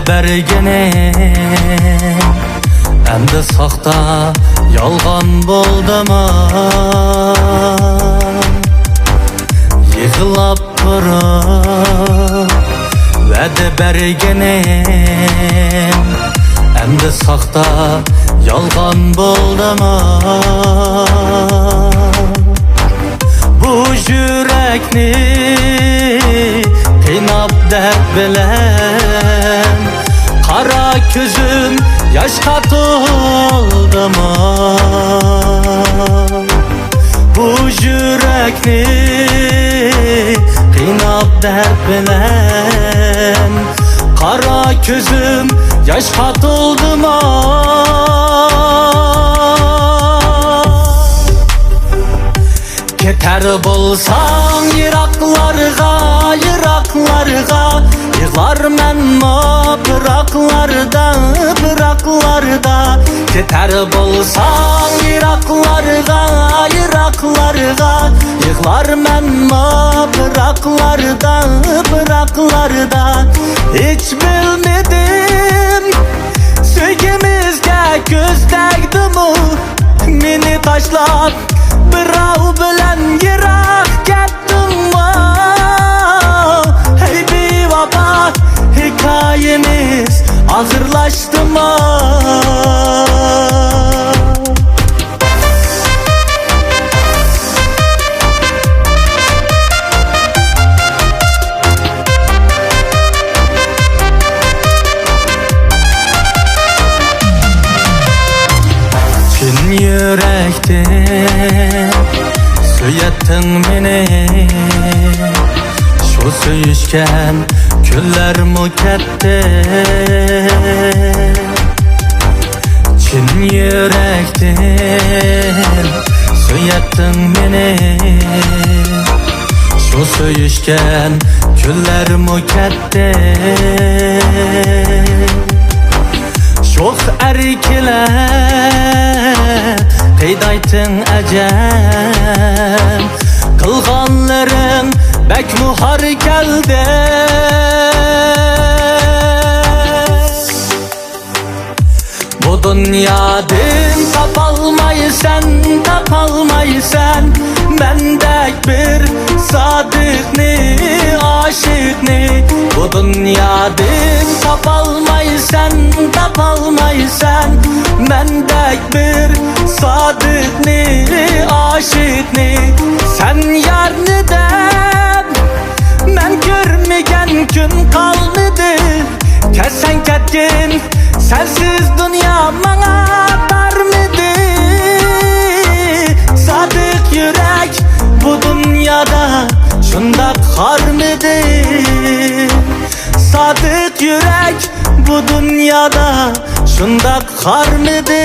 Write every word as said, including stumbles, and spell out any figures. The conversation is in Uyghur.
بەرگىنىم ئەمدى ساختا، يالغان بولدىمۇ؟ يىغلاپ تۇرۇپ ۋەدە بەرگىنىم ئەمدى ساختا، يالغان بولدىمۇ؟ بۇ يۈرەكنى قىيناپ دەرد بىلەن، قارا كۆزۈم ياشقا تولدىمۇ؟ بۇ يۈرەكنى قىيناپ دەرد بىلەن، قارا كۆزۈم ياشقا تولدىمۇ؟ كېتەر بولساڭ يىراقلارغا، يىراقلارغا، يىغلارمەنمۇ پىراقلاردا، پىراقلاردا. كېتەر بولساڭ يىراقلارغا، يىراقلارغا، يىغلارمەنمۇ پىراقلاردا، پىراقلاردا. ھېچ بىلمىدىم سۆيگۈمىزگە كۆز تەگدىمۇ، مېنى تاشلاپ بىراۋ بىلەن يىراق كەتتىڭمۇ؟ ھەي بىۋاپا، ھېكايىمىز ئاخىرلاشتىمۇ؟ چىن يۈرەكتىن سۆيەتتىڭ مېنى، شۇ سۆيۈشكەن كۈنلەرمۇ كەتتى. چىن يۈرەكتىن سۆيەتتىڭ مېنى، شۇ سۆيۈشكەن كۈنلەرمۇ كەتتى. شوخ ئەركىلەر قىيدايتىڭ ئەجەم، قىلغانلىرىڭ بەكمۇ خار كەلدى. بۇ دۇنيادىن تاپالمايسەن، تاپالمايسەن مەندەك بىر سادىقنى، ئاشىقنى. بۇ دۇنيادىن تاپالمايسەن، تاپالمايسەن مەندەك بىر سادىقنى، ئاشىقنى. سەن يارنى دەپ مەن كۆرمىگەن كۈن قالمىدى. كەلسەڭ كەتكىن، سەنسىز دۇنيا ماڭا تارمىدى. سادىق يۈرەك بۇ دۇنيادا شۇنداق خارمىدى؟ سادىق يۈرەك بۇ دۇنيادا شۇنداق خارمىدى؟